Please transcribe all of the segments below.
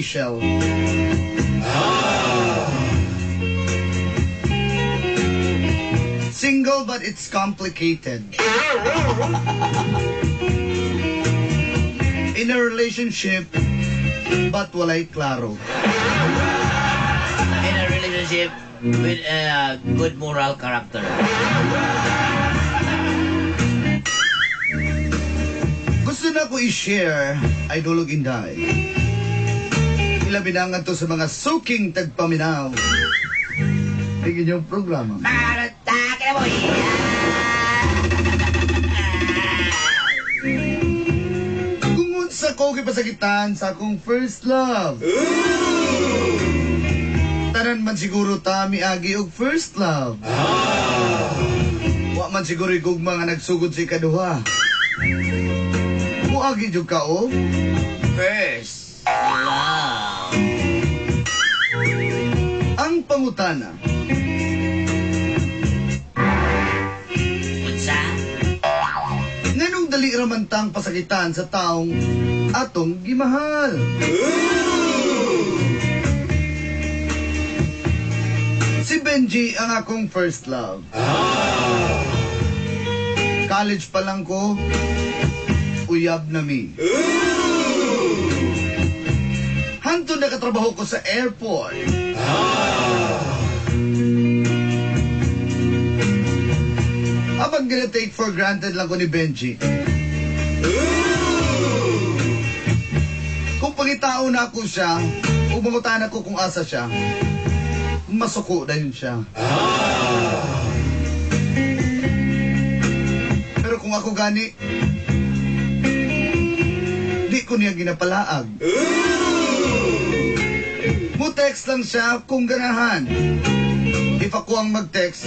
Michelle. Single but it's complicated. In a relationship but walay klaro. In a relationship with a good moral character. Gusto na ko i-share, Idol ug Inday. Ilabi na nga to sa mga suking tagpaminaw. Tingin yung programa. Kung unsa ko gipasakitan sa akong first love. Tanan man siguro ta miagi og first love. Wa man siguro gugma nga nagsugod sa ikaduha. Muagi jud ka og first love. Ang pangutana. Unsa? Nganong dali ra man tang pasakitan sa taong atong gimahal? Si Benji ang akong first love. College pa lang ko, uyab na mi. Hantod nakatrabaho ko sa airport. Abang gonna take for granted lang ko ni Benji. Kung pangitao na ako siya, o mangutan ako kung asa siya, masuko na yun siya. Pero kung ako gani, di ko niya ginapalaag. Mo-text lang siya kung ganahan. If ako ang mag-text,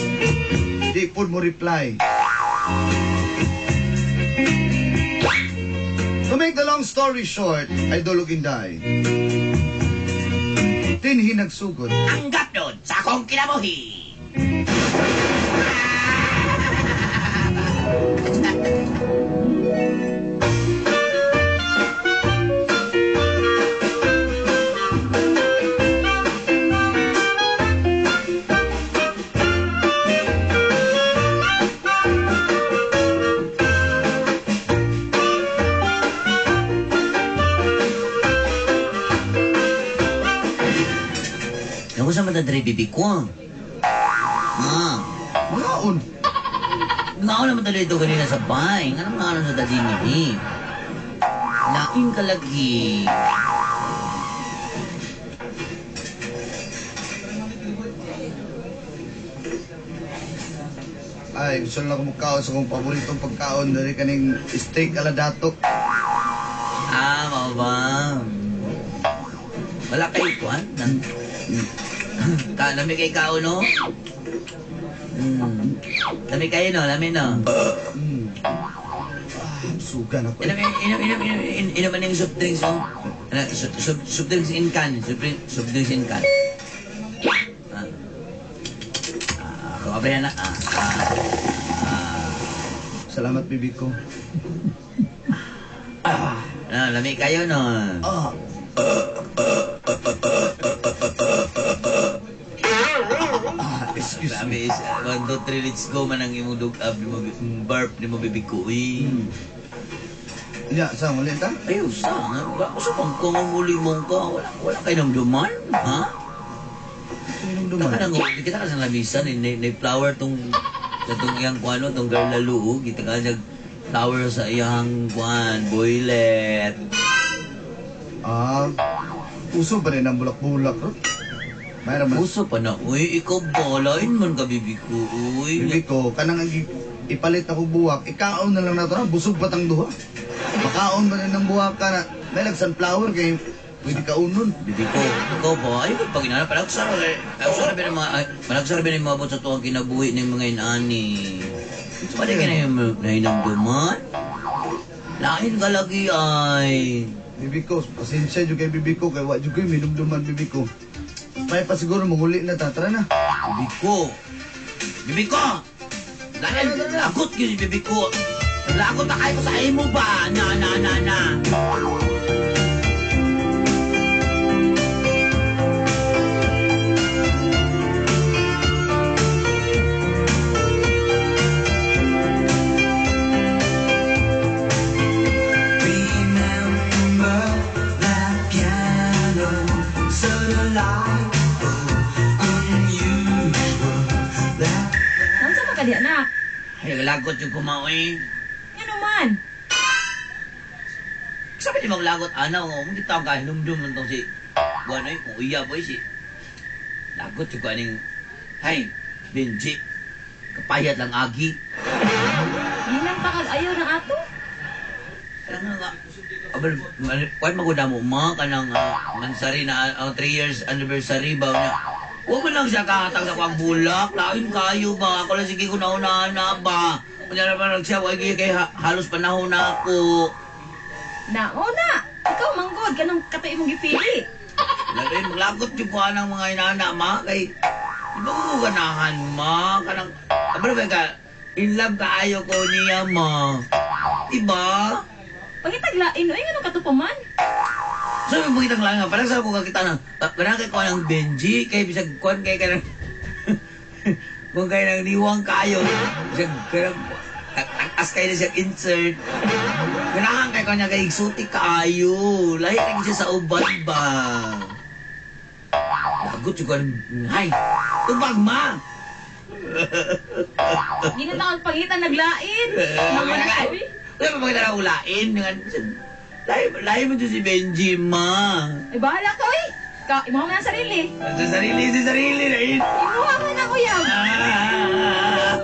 di po mo reply. To make the long story short, Idol ug Inday, dinhi nagsugod ang gapnod sa akong kinabuhi. Ako sa matadre, bibi ko. Ah. Mangaon. Mangaon naman dali ito kanina sa bahay. Nga naman mangaon sa dading ini. Lain ka lagi. Ay, gusto lang ako magkaon sa akong paboritong pagkaon. Dari kaning steak ala dato. Ah, mao ba? Wala kayo kuan? Ka, lami kay kao, no? Lami kayo, no? Lami, no? Sugan ako. Inom, inom, inom, inom, inom, inom soft drinks, no? Soft drinks in can. Soft drinks in can. Ako, abre na. Salamat, bibi ko. Lami kayo, no? Excuse Grabe, me. is, 1, 2, 3, let's go man ang imong dug-ab ni mo, burp ni mo bibi ko, uy. Ya, sa muli ta? Ay, usa. Usa pang kung muli mong ka, wala kayo ng duman, ha? Sinong duman? Kita ka nang, kita ka sa lamisan, ni flower tong, sa tong iyang kuano, tong girl lalo, oh. Kita ka nag flower sa iyang kuan, boylet. Ah, uso pa rin ang bulak-bulak, ro? Mayroon man. Uso pa na, uy, ikaw ba, lain man ka, bibi ko, uy. Bibi ko, kanang ipalit ako buwak, ikaon na lang na ito, busog pa tang duha. Makaon ba rin ng buwak ka na, may lag sunflower kay pwede kaunon. Bibi ko, ikaw ba, ay, pag inana, palagsara, eh, palagsara ba ng mga, ay, palagsara ba ng mga abot sa tuwang kinabuhi ng mga inani? Pwede ka na yung nahinamduman? Lain ka lagi, ay. Bibi ko, pasensya dyan kay bibi ko, kay wa dyan kayo minumduman, bibi ko. May pa siguro manguli na ta, tara na. Bibi ko! Bibi ko! Lain, lagot yun, bibi ko. Lagot na kayo ko sa imo ba? Na, na, na, na. Naglagot yung kumaoy. Ano man? Sabi ni maglagot, ana, oh, hindi tao ka hinumdum man tong si Buwan ay, kung iya boy si lagot yung kaning, hay, Benji, kapayat lang agi. Ginang takag ayaw ng ato. Kaya nga, abal, kuwan maguda mo, ma, kanang mansari na, 3 years anniversary ba niya. Huwag mo lang siya kahatag sa kwang bulak, lain kayo ba, ako lang sige ko nauna na ba. Kunya naman siya, wag kay halos panahon na ako. Na, o na. Ikaw manggod kanang katoy imong gipili. Lain, maglagot yung kuha ng mga inana, ma, kay, di ba ko ganahan, ma, kanang, abal ba ka, in love ka ayo ko niya, ma. Diba? Pangitag lain oy nganong kato pa man? Sabi mo kitang lang, parang sabi ko kakita ng, ganahan kay kuha ng Benji, kay bisag kuhan kay kanang, kung kay nang niwang kayo, bisag kanang, as kayo na siya insert. Ganahan kay kanya kay exotic kaayo. Lahi lagi siya sa uban ba. Lagot yung kuhan, hay, tubag ma. Ginang takag pangitan naglain. Naman na siya, oy. Wala pa pakita na ulain. Lahi mo dyan si Benji, ma. Ay bahala ka oy. Ka imuha man ang sarili. Sa sarili, sa sarili na yun. Imuha man ang uyab. Ah!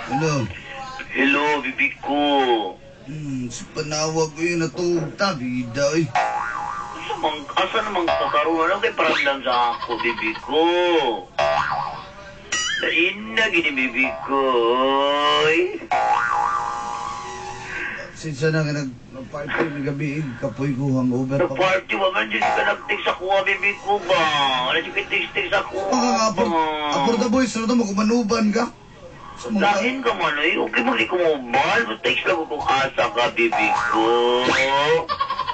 Hello. Hello, bibi ko. Sa panawag ko yun, natug ta, bida eh. Asa namang kakaroon? Ano kay paramdam sa ako, bibi ko? Lain na gini, bibi ko. Oy. Sinsa na nga nag-party ng gabi, kapoy ko hangover pa. Nag-party, wa man dyan ka nag-text sa kuha, bibi ko ba? Wala dyan ka text-text sa kuha Mga nga, apor the boys, ano mo, kumanuban ka? Sa mga... Lahin ka man, eh. Okay mo, di ko mobile. Text lang ko kung asa ka, bibi ko.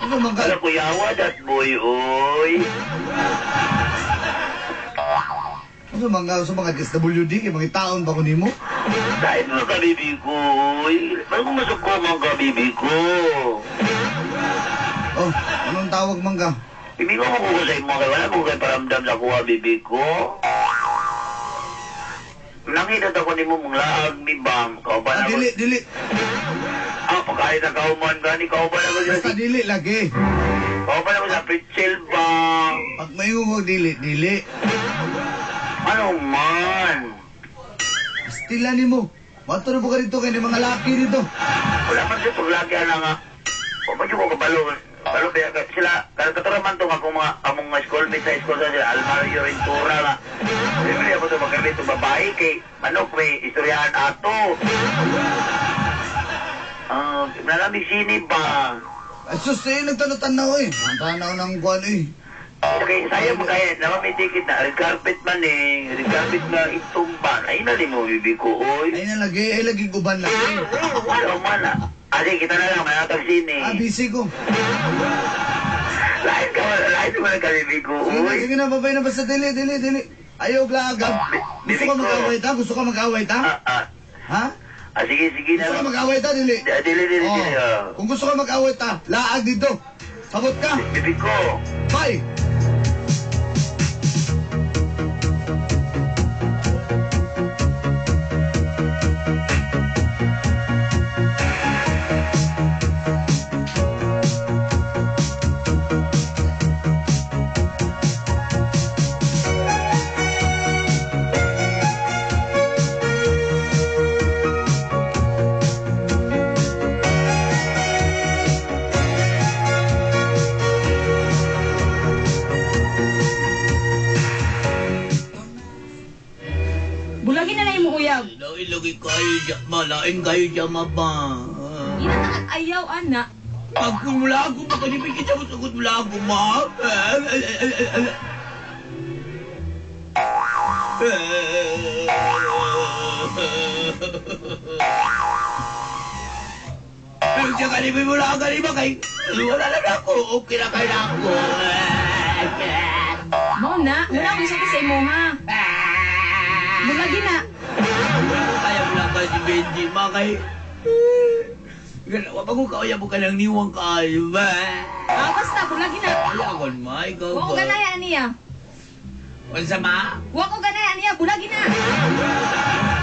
Ano man ka? Wala ko yawa, that boy, oy. Ano man ka sa mga SWD, kay mga taon ba ko nimo? Dahil mo ka, bibi ko, oy. Bago masuko man ka, bibi ko. Oh, anong tawag man ka? Bibi ko, makuha sa imo kay wala ko kay paramdam sa kuha, bibi ko. Nangita ako nimo mong laag mi bam. Kauban Ah, ako. dili, dili. Ah, pagkain na kauman gani kauban ako sa Basta dili lagi. kauban ako sa pretzel ba. Pag may ko dili, dili. Ano man? Pastila nimo. Mato na po ka dito kay ni mga laki dito. Wala man siya paglaki ana nga. Wa man ko kabalo. Balo ba ka sila katuraman to akong mga among mga schoolmates sa school sa sila Almario Ventura nga. Siyempre ako to magkalit to babae kay manok may istoryahan ato. Ah, nalamig sini ba? Ay, sus, eh, nagtanaw-tanaw eh. Ang tanaw ng kuwan eh. Kay sayang mo kaya naman may ticket na red carpet man eh. Red carpet na itumba. Ay na mo bibi ko oy. Ay na lagi, ay lagi guban lagi. Ano man ah. Ate, kita na lang, may atag sini. Ah, busy ko. Lain ka, lain mo na ka, bibi ko, Sige na, oy. sige na, babay na basta dili, dili, dili. Ayaw, glagab. Gusto ka mag-away ta? Gusto ka mag-away ta? Ah, ah. Ha? Ah, sige, sige na Gusto ka lang. mag-away ta, dili? Dili, dili, Oh. dili. Ah. Kung gusto ka mag-away ta, laag dito. Sabot ka. Bibi ko. Bye! Bulagin na na imong uyab. Lain lagi kayo dyan, ma. Lain kayo dyan, ma ba? Ginang takag ayaw ana. Pag mula ako, baka di ba kita sagot mula ako, ma? Pero siya kanima mo lang kanima kay wala na ako. Okay na kay na ako. Mao na, wala akong sakit sa imo ha. Bulagi na. Kaya mo lang ka si Benji, ma kay. Wa pa ko kauya mo ka lang niwang kayo ba? Ah, basta bulagi na. Kaya kon ma, ikaw Wa ko ba? ganaya niya. Unsa ma? Wa ko ganaya niya, bulagi na.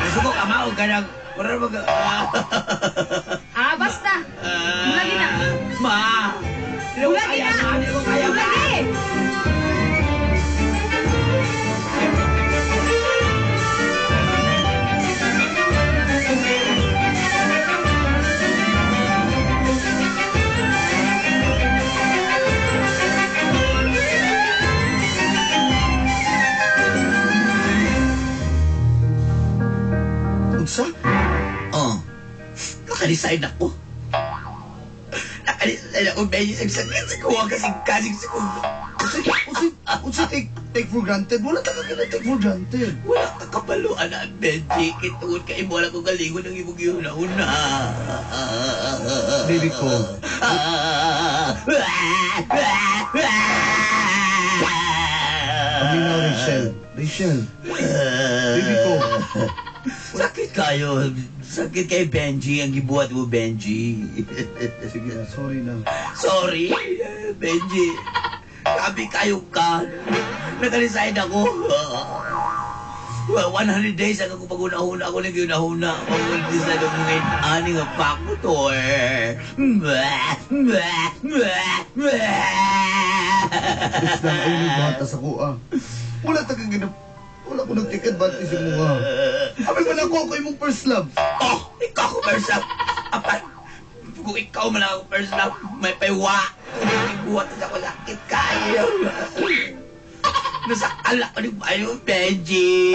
Gusto ko ka ma og kanang wala mag. Ah, basta. Bulagi na. Ma. Di ko Bulagi kaya, na. ma. Di ko kaya, ma. Bulagi. Unsa? Oh. Naka-resign ako. Naka-resign ako, Benji. Sakit sa kuha kasi kasing sa kuha. Unsa take for granted? Wala ta ka kina take for granted. Wala ka kabaluan na, Benji. Kitungod ka imo, wala ko galingon ng imong gihuna-huna. Baby ko. Paminaw, Rachel. Rachel. Baby ko. Sakit kayo. Sakit kay Benji. Ang gibuhat mo, Benji. Sige na, sorry na. Sorry, Benji. Sabi kayo ka. Nag-resign ako. Well, 100 days ang ako pag-una-una ako nang giuna-una. Pag-decide ako ngayon, ani nga pa ko to eh. Please lang, ayun yung bata sa kuha. Wala ta ka gina. Wala ko nag-take advantage sa mga. Abi man ako imong first love. Oh, ikaw ko first love. Apan, kung ikaw man ako first love, may paywa. Ibuhat na ako sakit kayo. Nasakala ko ni Bayo, Benji.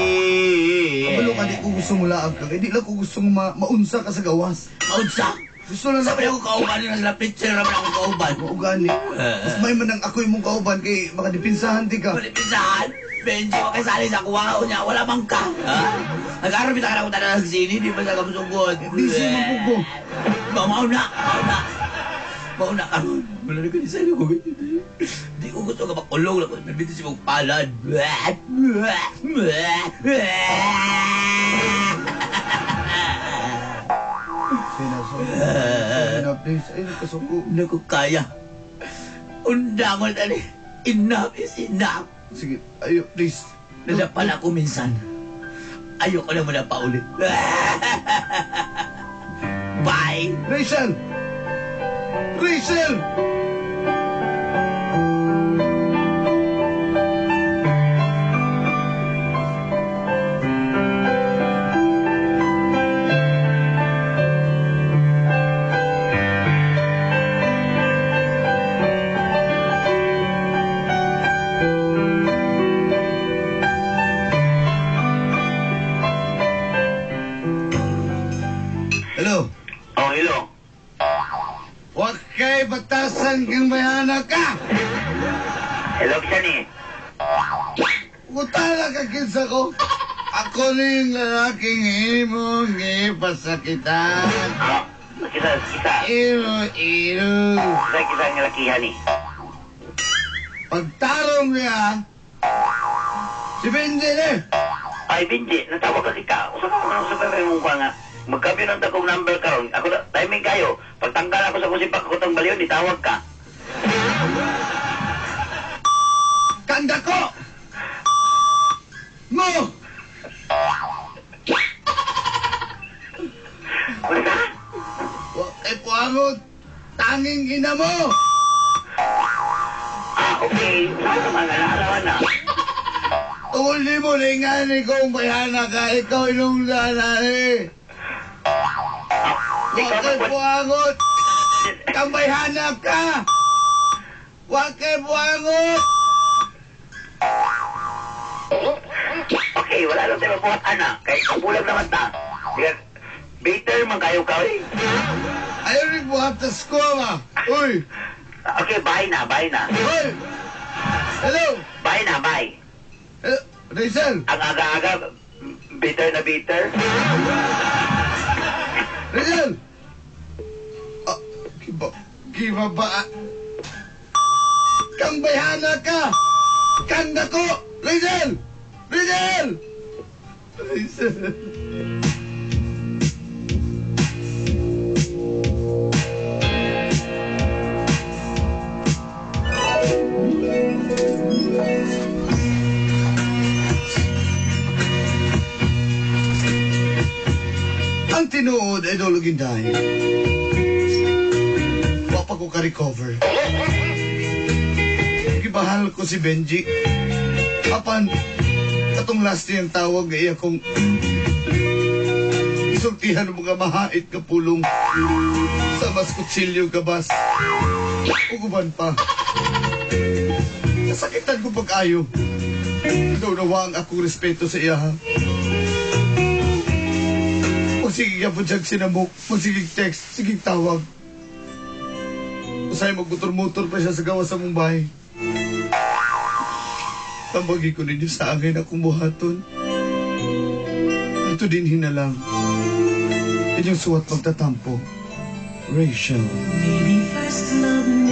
Kabalo ka, di ko gusto mulaag ka. Di lang ko gusto maunsa ka sa gawas. Maunsa? Gusto lang Sabi ako kauban na sila picture naman ako kauban. Maugani. Mas may man ang ako imong kauban kay makadipinsahan di ka. Malipinsahan? Benji, makisali sa kuha niya. Wala mang ka. Ha? Nag-aaral ka na kung tanan ng sini, di ba sa kamusugod? Busy man po ko. Mauna, mauna. Mauna ka ron. Wala na ka sa'yo ko. Di ko gusto ka makulong. Nabito si mong palad. Sige na, sorry. Sorry na, please. Ay, nagkasuko. Hindi ko kaya. Undang ko na. Enough is enough. Sige, ayo, please. Nadapal ako minsan. Ayoko na muna pa ulit. Bye! Rachel! Rachel! Hello? Oh, hello. Huwag kay batasan kang bayana ka! Hello, kisa ni. Utala ka kinsa ko. Ako ning lalaking imong ipasakitan. Ah, kisa, kisa. Iro, iro. Kisa, kisa ang lakihan ni. Pagtarong niya, si Benji ni. Ay, Benji, natawag ka kita. Usa ka man, usa pa mong nga. Magkabyo ng tagong number karon. Ako na, timing kayo. Pagtanggal ako sa kusipak ko tang balyon, itawag ka. Kanda ko! Mo! Unsa? Wa kay puangot! Tanging ina mo! Ah, okay. Saan naman, alaalawan na. Tungol ni mo, lingani kong bayana ka, ikaw inong danani. Ah, Wa ikaw kay man po. puangot! Kambayhana ka! Wa kay puangot! Okay, wala lang tayo mabuhat, ana. Kay kabulag naman ta. Sige, bitter man kayo ka, eh. Ayaw ni buhatas ko, ma! Uy! Okay, bye na, bye na. Uy! Hello! Bye na, bye. Hello? Rachel! Ang aga-aga, Bitter na bitter. Rachel! Ah, kiba, kiba ba? Kang bayhana ka! Kang dako! Rachel! Rachel! Rachel! Ang tinuod ay Idol Inday. Wa pa ko ka-recover. Gibahal ko si Benji. Apan, katong last niyang tawag ay akong isultihan ng mga mahait ka pulong sa mas kutsilyo gabas. Uguban pa. Kasakitan ko pag-ayo. Ikaw nawa ang akong respeto sa iya, ha? Magsige ka po dyan sinamok, magsige text, sige tawag. Usay magmotor-motor pa siya sa gawa sa Mumbai. Tambagi ko ninyo sa akin akong buhaton. Ito din hinalang. Inyong suwat magtatampo. Rachel. Maybe first love.